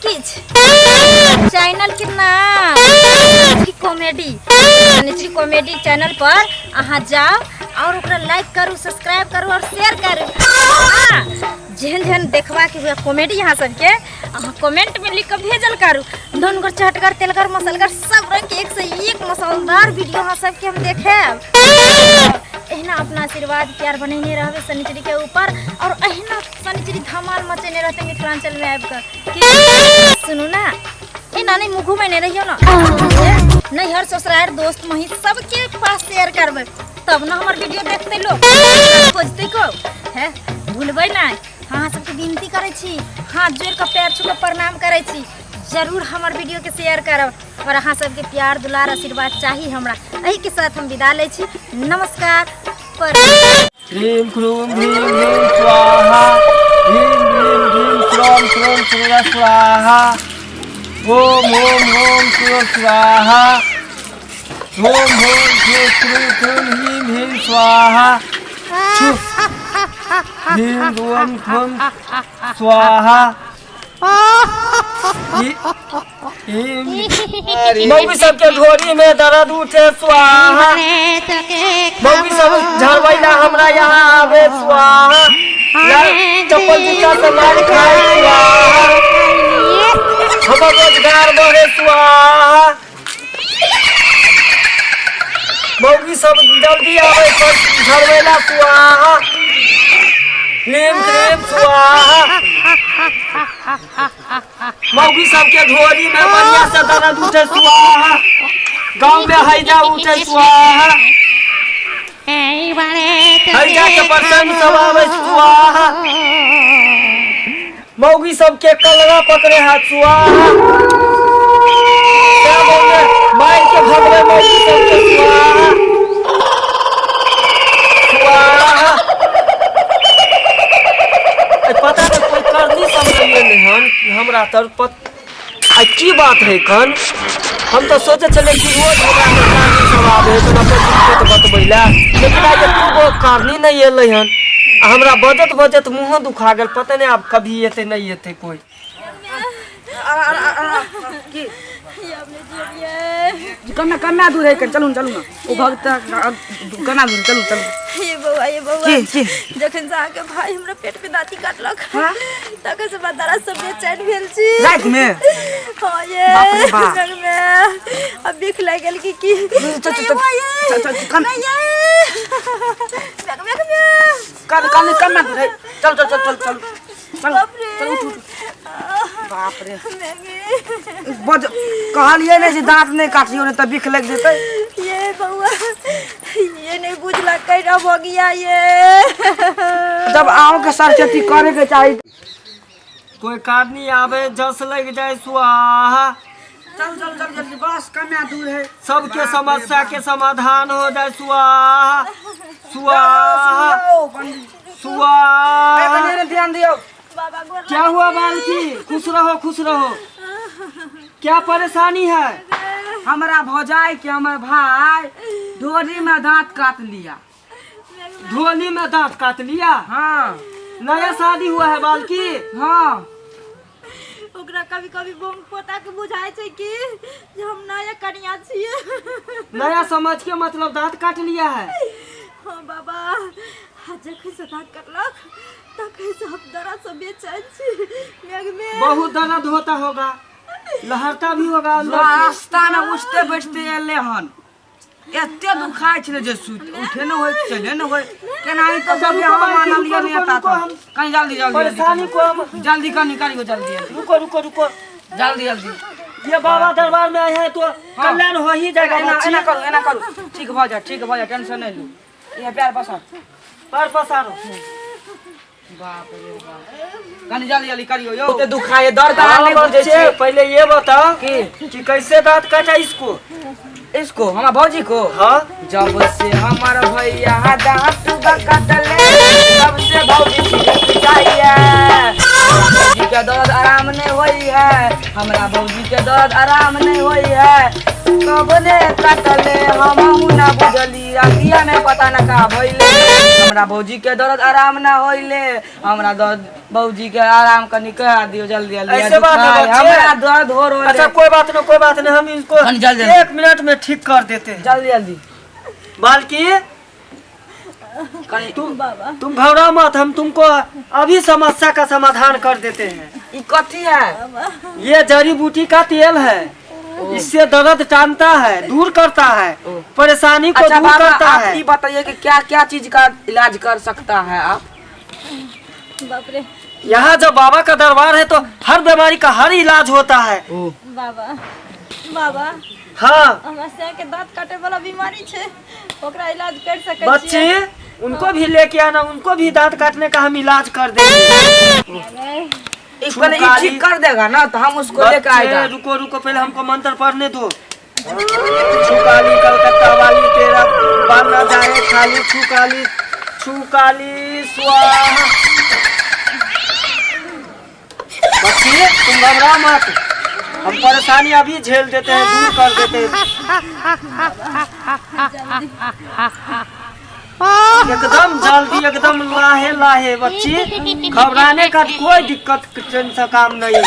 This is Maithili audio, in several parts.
किछु। चैनल के नाम कॉमेडी, शनिचरी कॉमेडी चैनल पर अहाँ जाओ और ओकरा लाइक करू, सब्सक्राइब करू और शेयर करू। हाँ, जेहन जेहन देखबाके हुए कॉमेडी अहाँ सबके, अहाँ कमेंट में लिख के भेजल करू। धनगर, चटगर, तेलगर, मसलगर सब रंग के एक से एक मसालेदार वीडियो अहाँ सबके हम देखेब। एहिना अपना आशीर्वाद प्यार बनेने रहबै शनिचरी के ऊपर और एहिना शनिचरी धमाल मचेने रहते मिथिलांचल में आबि कऽ। की सुनू ना, एना नहीं मुँह घुमेने रहियो ना, नैहर ससुरार दोस्त मही सबके पास शेयर करबै तब ना हमर वीडियो देखते लोग खोजते को है। भूलबै ना, अहाँ सबके विनती करै छी, हाथ जोड़ कऽ पैर छू कऽ प्रणाम करै छी, जरूर हमर वीडियो के शेयर करब और अहाँ सबके प्यार दुलार आशीर्वाद चाही हमरा। एही के साथ हम विदा लै छी, नमस्कार। पर ह्रीं क्रूं ह्रीं ह्रीं स्वाहा, ह्रीं ह्रीं ह्रीं श्रों श्रों श्रों स्वाहा, ओम ओम ओम श्रों स्वाहा, ओम ओम श्रों श्रों श्रों ह्रीं ह्रीं स्वाहा, छु ह्रीं ओम ह्रीं स्वाहा। मौगी सबके ढोरी में दर्द उठे स्वाहा, मौगी सब झड़बैला हमरा यहाँ आवे स्वाहा, चप्पल जूता से मार खाए स्वाहा, हमर रोजगार बढ़े स्वाहा, मौगी सब जल्दी आवे पर झड़बैला स्वाहा, नीम क्रीम स्वाहा, मौगी सबके ढोरी में बढ़िया से दर्द उठे स्वाहा, गाँव में हैजा उठे स्वाहा, हैजा के प्रसंग सब आवे स्वाहा, मौगी सबके कलरा पकड़े हाथ स्वाहा, मार के भगवे मौगी सबके स्वाहा स्वाहा। पता नहीं कोई करनी सब नहीं हन हमरा तर पत आ की बात है कन। हम तो सोचे छले कि रोज हमरा के करनी सब आवे तो अपन दिक्कत बतबैला, लेकिन आइ एको गो करनी नहीं एलै हन। आ हमरा बजत बजत मुँहो दुखा गेल, पता नहीं आब कभी एतै नहीं एतै कोई। की कमे कमे दूर है, चलू चलू ना ओ भक्त कना दूर, चलू चलू। ये बउआ, ये बउआ। की की जखन से अहाँके भाई हमरा पेट पे दाँती काटलक हाँ? तखन से हमरा दर्द से बेचैन भेल छी। राति में? हाँ ये बाप रे बाप। संग में अब बिख लागि गेल की की। चल, चल, नहीं चल, बउआ, ये। चल, चल, कम। नहीं, ये। Bank, bank, bank. कन कन कमे दूर है, चल चल चल चल चल चल बाप रे। चल उठ उठ। बाप रे। महंगे। बज कहलिए नहीं जे दांत नहीं काटियो नहीं तऽ बिख लागि जेतै। ये बउआ ये नहीं बुझला कैना भऽ गया ये। जब आऊँ के सरचेती करे के चाही। कोई कारनी आवे जस लग जाए स्वाहा। चल चल चल जल्दी, बस कमे दूर है। सबके समस्या के समाधान हो जाए स्वाहा स्वाहा स्वाहा। ध्यान दियो बाबा गोर। क्या हुआ बालकी? खुश रहो खुश रहो। क्या परेशानी है? हमरा भौजाई के हमर भाई ढोरी में दांत काट लिया। ढोली में दांत काट लिया? हाँ। नया शादी हुआ है बालकी? हाँ। ओकरा कभी कभी बोंग पोता के बुझाय छै कि जे हम नया कनिया छियै। नया समझ के मतलब दांत काट लिया है? हाँ बाबा, आ जखन से दांत कटलक तखन से हम दर्द से बेचैन छी। मेघ में बहुत दर्द होता होगा, लहरता भी होगा अंदर से। रास्ता में उठते बैठते एले हन, एते दुखाइ छलै जे सुति उठे न होय चले न होय केनाही तो सब रुको हम बाबा, मानल रुको, लिया नहीं रुको, आता रुको, था। हम कहीं जल्दी जल्दी परेशानी को हम जल्दी कर निकालियो जल्दी जल्दी। रुको रुको रुको जल्दी जल्दी। ये बाबा दरबार में आए हैं तो कल्याण हो ही जाएगा। एना बच्ची। एना करू एना करू, ठीक भऽ जाए ठीक भऽ जाए, टेंशन नहीं लू। ये पैर पसार पैर पसारो। बाप रे बाप, कनी जल्दी जल्दी करियो यो। ते दुखाए दर्द आ नहीं बुझै बच्चे, छी। पहले ये बताओ कि कैसे दांत काटा इसको? इसको हमार भौजी को? हाँ। जब से हमार भैया दांत काटले तब से भौजी ठीक जाइए। भौजी के दर्द आराम नहीं होई है, हमरा भौजी के दर्द आराम नहीं होई है। कब ने काटले हमहू ना बुझली, रातिया में पता न का भइले। हमरा हमरा भौजी के दर्द आराम ना होइले, हमरा दर्द भौजी के आराम कनी करा दियो जल्दी जल्दी। ऐसे बात है बच्चे? हमरा दर्द हो रहल। अच्छा कोई बात नहीं, कोई बात नहीं, हम इसको कनी जल्दी जल्दी। 1 मिनट में ठीक कर देते हैं। जल्दी जल्दी। बालकी कनी बाबा तुम घबराओ मत, हम तुमको अभी समस्या का समाधान कर देते हैं। ई कथी है? ये जड़ी बूटी का तेल है, इससे दर्द टालता है, दूर करता है, परेशानी को अच्छा दूर बाबा करता आप है। ये बताइए कि क्या क्या चीज का इलाज कर सकता है आप? बाप रे। यहाँ जब बाबा का दरबार है तो हर बीमारी का हर इलाज होता है। बाबा बाबा हाँ हमरा सैया के दांत काटे वाला बीमारी छे, ओकरा इलाज कर सकै बच्चे छियै? उनको भी लेके आना, उनको भी दांत काटने का हम इलाज कर देंगे। इस पहले ये ठीक कर देगा ना तो हम उसको लेके बच्चे, आएगा। रुको रुको, पहले हमको मंत्र पढ़ने दो। छुकाली कलकत्ता वाली तेरा बाल ना जाए खाली, छुकाली छुकाली स्वाहा। बच्चे तुम घबराओ मत, हम परेशानी अभी झेल देते हैं, दूर कर देते हैं एकदम जल्दी, एकदम लाहे लाहे। बच्ची घबराने का कोई दिक्कत टेंशन काम नहीं है।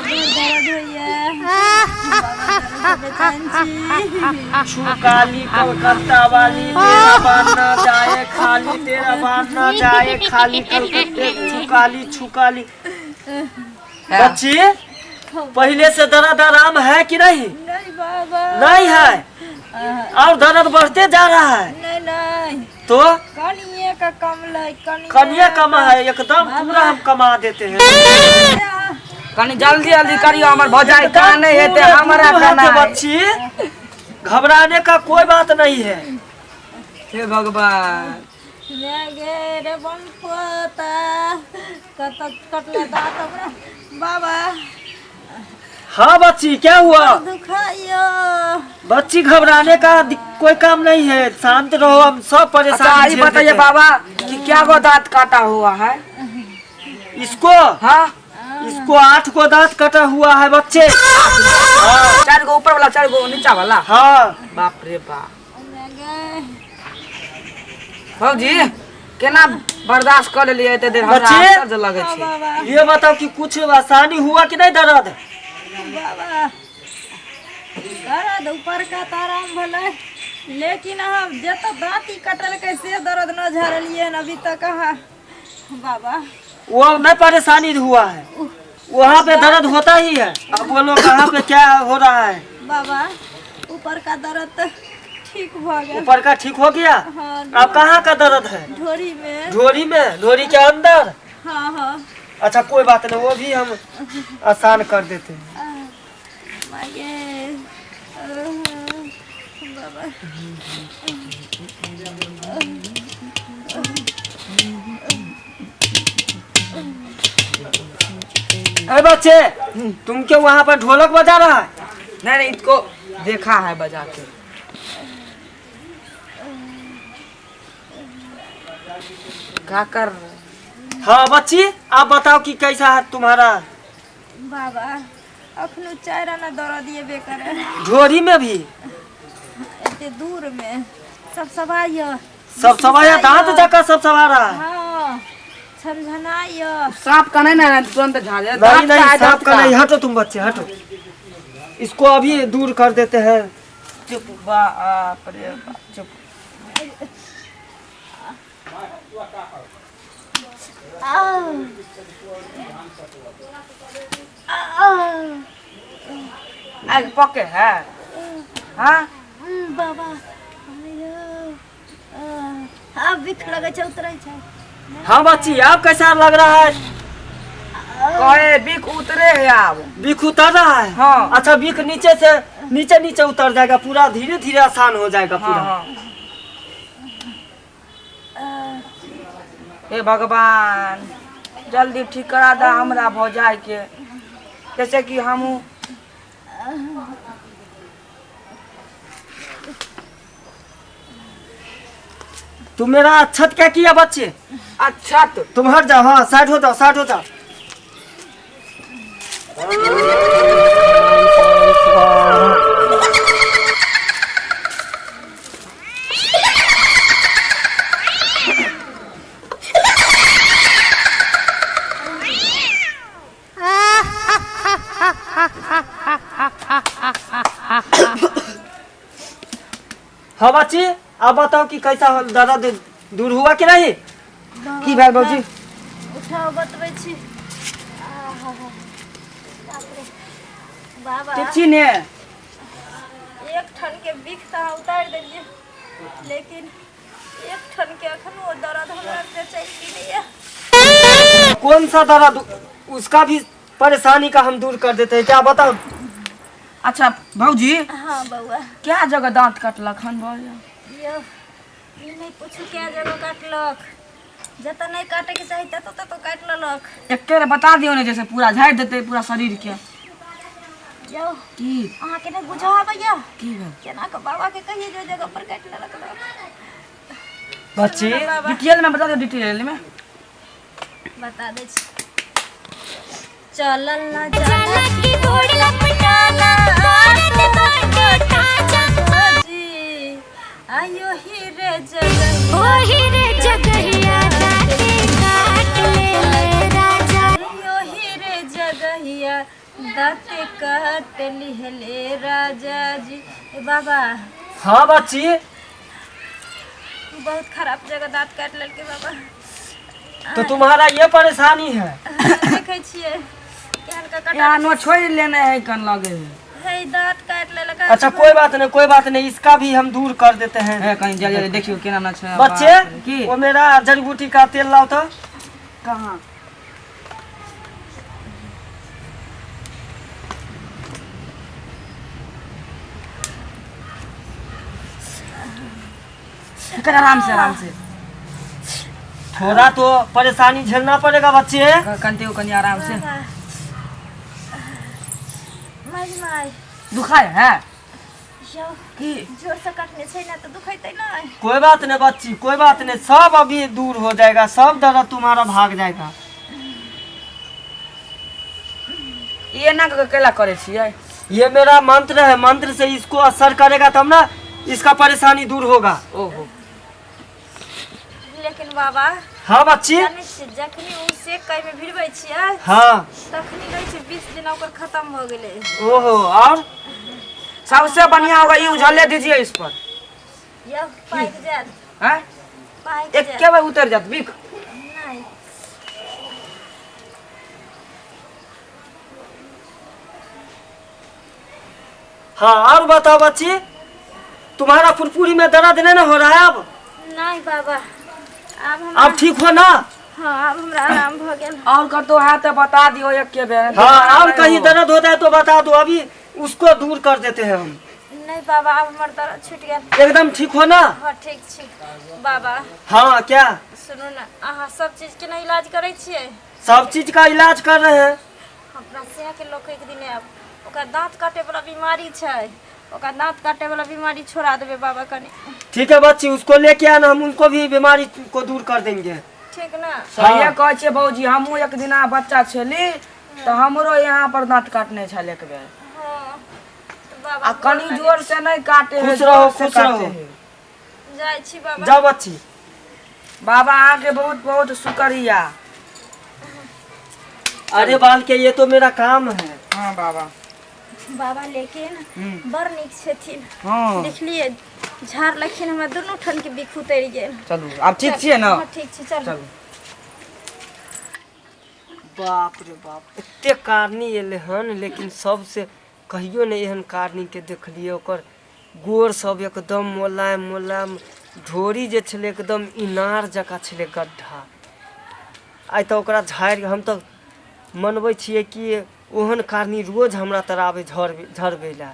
दर्द होइए बाबा, दर्द से बेचैन छी। छुकाली कलकत्ता वाली तेरा बाल ना जाए खाली, तेरा बाल ना जाए खाली, कलकत्ते छुकाली छुकाली। बच्ची पहले से दर्द आराम है कि नहीं? नहीं बाबा नहीं है, और दर्द बढ़ते जा रहा है। नहीं नहीं तो कनिए का कम लै, कनिए कनिया कमा है, एकदम पूरा हम कमा देते हैं। कनी जल्दी जल्दी करियो, हमर भौजाई काने हेते, पूरे हमरा दूर काना है है। बच्ची घबराने का कोई बात नहीं है। हे भगवान। मैं गे रे बम पोता कत कटले दांत हमरा बाबा। हाँ बच्ची क्या हुआ? दुखाइयो। बच्ची घबराने का कोई काम नहीं है, शांत रहो, हम सब अच्छा परेशानी ये झेल बताइए देते हैं। बाबा कि क्या गो दांत काटा हुआ है इसको? हाँ इसको 8 को दांत कटा हुआ है बच्चे। हाँ 4 गो ऊपर वाला, 4 गो नीचा वाला। हाँ बाप रे बाप। मैं गे भौजी केना बर्दाश्त कर लेलियै एते देर? हमरा बच्चे? आश्चर्य लगै छै। बाबा ये बताओ कि कुछ आसानी हुआ कि नहीं दर्द? बाबा दर्द ऊपर का तऽ आराम भेलै, लेकिन हम जतऽ दाँत ही कटलकै से दर्द न झरलियै हन अभी तक। अहाँ बाबा वो नहीं परेशानी हुआ है, वहाँ पे दर्द होता ही है। अब बोलो कहाँ पे क्या हो रहा है? बाबा ऊपर का दर्द तऽ ठीक भऽ गेल। ऊपर का ठीक हो गया? हाँ। अब कहाँ का दर्द है? ढोरी में। ढोरी में, ढोरी के अंदर? हाँ हाँ। अच्छा कोई बात नहीं, वो भी हम आसान कर देते हैं। मागे बाबा अरे बच्चे तुम क्यों वहाँ पर ढोलक बजा रहा है? नहीं नहीं इसको देखा है बजा के। क्या कर रहे? हाँ बच्ची आप बताओ कि कैसा है तुम्हारा? बाबा अखनो 4 आना दर्द एबे करे। ढोरी में भी? एते दूर में सब सवाई है। सब सवाया दांत जका सब सवा रहा है। हाँ झनझनाई। सांप का नहीं ना तुरंत झाड़े। नहीं नहीं सांप का नहीं, हटो तुम बच्चे हटो, इसको अभी दूर कर देते हैं। चुप बाप रे बाप चुप। आग पके है। हाँ बाबा आब बिख लगे छै उतरै छै। हाँ बच्ची आप कैसा लग रहा है? कहे बिख उतरे है आप। बिख उतर रहा है? हाँ। अच्छा बिख नीचे से नीचे नीचे उतर जाएगा पूरा, धीरे धीरे आसान हो जाएगा पूरा। हाँ, हाँ। हे भगवान जल्दी ठीक करा दा हमरा भौजाई के, जैसे कि हम तुम मेरा अच्छत क्या किया बच्चे? अच्छा तो तुम हट जाओ, हाँ साइड हो जाओ, साइड हो जाओ। हाँ बच्ची, अब बताओ कि कैसा दर्द दूर हुआ कि नहीं? की भेल भौजी? उठाओ, बतबै छी। आहा, बाप रे बाबा। ठीक छी ने? एक ठन के बिख तऽ अहाँ उतारि देलियै, लेकिन एक ठन के अखनो दर्द हमरा बेचैन यऽ। कौन सा दर्द? उसका भी परेशानी का हम दूर कर देते हैं। क्या बताओ? अच्छा भौजी। हाँ बौआ। क्या जगह दांत कटलक हन भौजी? यौ, ई नहि पूछू क्या जगह काटलक। जतऽ नहि काटैके चाही ततऽ ततऽ काटि लेलक। एके बेर बता दियौ ने, जैसे पूरा झाड़ि देतै पूरा शरीर के। यौ। की? अहाँके नहि बुझऽ आबैया। की भेल? केना कऽ बाबाके कहियै जे ओहि जगह पर काटि लेलक दाँत। बच्ची। बाबा। डिटेल में बता दियौ, डिटेल में। बता दै छी, चलल न जाला की गोड़ लपटाला दर्द बाटे ताजा। जी, आयो ही रे जगह ओही रे जगहिया दाँते काट ले ले राजा। आयो ही रे जगहिया दाँते काट लिहले राजा जी। ए बाबा। हाँ बच्ची। बहुत खराब जगह दाँत काटि लेलकै बाबा। तो तुम्हारा ये परेशानी है? देखै छियै केहन का कटा। यहाँ नो छोड़ लेने है कन लगे है। है, दाँत काटि लेलक। अच्छा, कोई बात नहीं, कोई बात नहीं, इसका भी हम दूर कर देते हैं। है कहीं जल्दी जल्दी देखियो केना ना छै। बच्चे। बाप रे। की? वो मेरा जड़ी बूटी का तेल लाओ तो। कहाँ? कर आराम से, आराम से। थोड़ा तो परेशानी झेलना पड़ेगा बच्चे। कंते कनी आराम से। माय माय। दुखाय है? यौ। की? जोर से काटने छै ने तऽ दुखैतै नहि। कोई बात नहीं बच्ची, कोई बात नहीं, सब अभी दूर हो जाएगा, सब दर्द तुम्हारा भाग जाएगा। ई एना कऽ के कैला करै छियै? ये मेरा मंत्र है, मंत्र से इसको असर करेगा तब ना इसका परेशानी दूर होगा। ओहो। लेकिन बाबा। हाँ बच्ची। जानै छियै, जखनी ओ सेक कइमे भिड़बै छियै तखनी रहै छै 20 दिन ओकर खत्म भऽ गेलै। ओहो, और सबसे बढ़िया होगा ये उझले दीजिए इस पर। यौ, पाकि जायत। हैं? पाकि जायत। एके बेर उतर जात बिख। नहि। हाँ, और बताओ बच्ची, तुम्हारा फुरफुरी में दर्द नहीं ना हो रहा है अब? नहि बाबा, आब हमरा अब ठीक हो ना? हाँ, आब हमरा आराम भऽ गेल। और कतौ है तो बता दियो एक के बेर। हाँ, और कहीं दर्द होता है तो बता दो, अभी उसको दूर कर देते हैं हम। नहि बाबा, आब हमर दर्द छुटि गेल। एकदम ठीक हो ना? हाँ, ठीक छी बाबा। हाँ, क्या? सुनू ने, अहाँ सब चीज के ने इलाज करै छियै? सब चीज का इलाज कर रहे हैं। अपना सियाके लोक एक दिन आयब, ओकरा दाँत काटे वाला बीमारी छै, ओकरा दाँत काटे वाला बीमारी छोड़ा देबै बाबा कनि। ठीक है बच्ची, उसको लेके आना, हम उनको भी बीमारी को दूर कर देंगे। ठीक ने? सहिए कहै छियै भौजी, हमहूँ एक दिना बच्चा छली तऽ हमरो यहाँ पर दाँत काटने छल एक बेर। हाँ तऽ बाबा आ कनि जोर से नहि काटे है। खुश रहो, जोर से खुश काटे रहो। है। जाइ छी बाबा। जाओ बच्ची। बाबा, अहाँके बहुत बहुत शुक्रिया। अरे बाल के, ये तो मेरा काम है। हाँ बाबा। बाबा, लेकिन बड़ नीक छथिन। देखलियै, झाड़लखिन, हमरा दुनू ठन के बिख उतरि गेल। चलू, आब ठीक छियै ने? हाँ, ठीक छी, चलू। चलू। बाप रे बाप, एते कारनी एलै हन, लेकिन सबसे कहियो नहि एहन कारनीके देखलियै। ओकर गोर सब एकदम मोलायम मोलायम, ढोरी जे छलै एकदम इनार जकाँ छलै, गड्ढा। आइ तऽ ओकरा झाड़ि हम तऽ मनबै छियै कि ओहन कारनी रोज हमरा तर आबै झड़ झड़बै लए।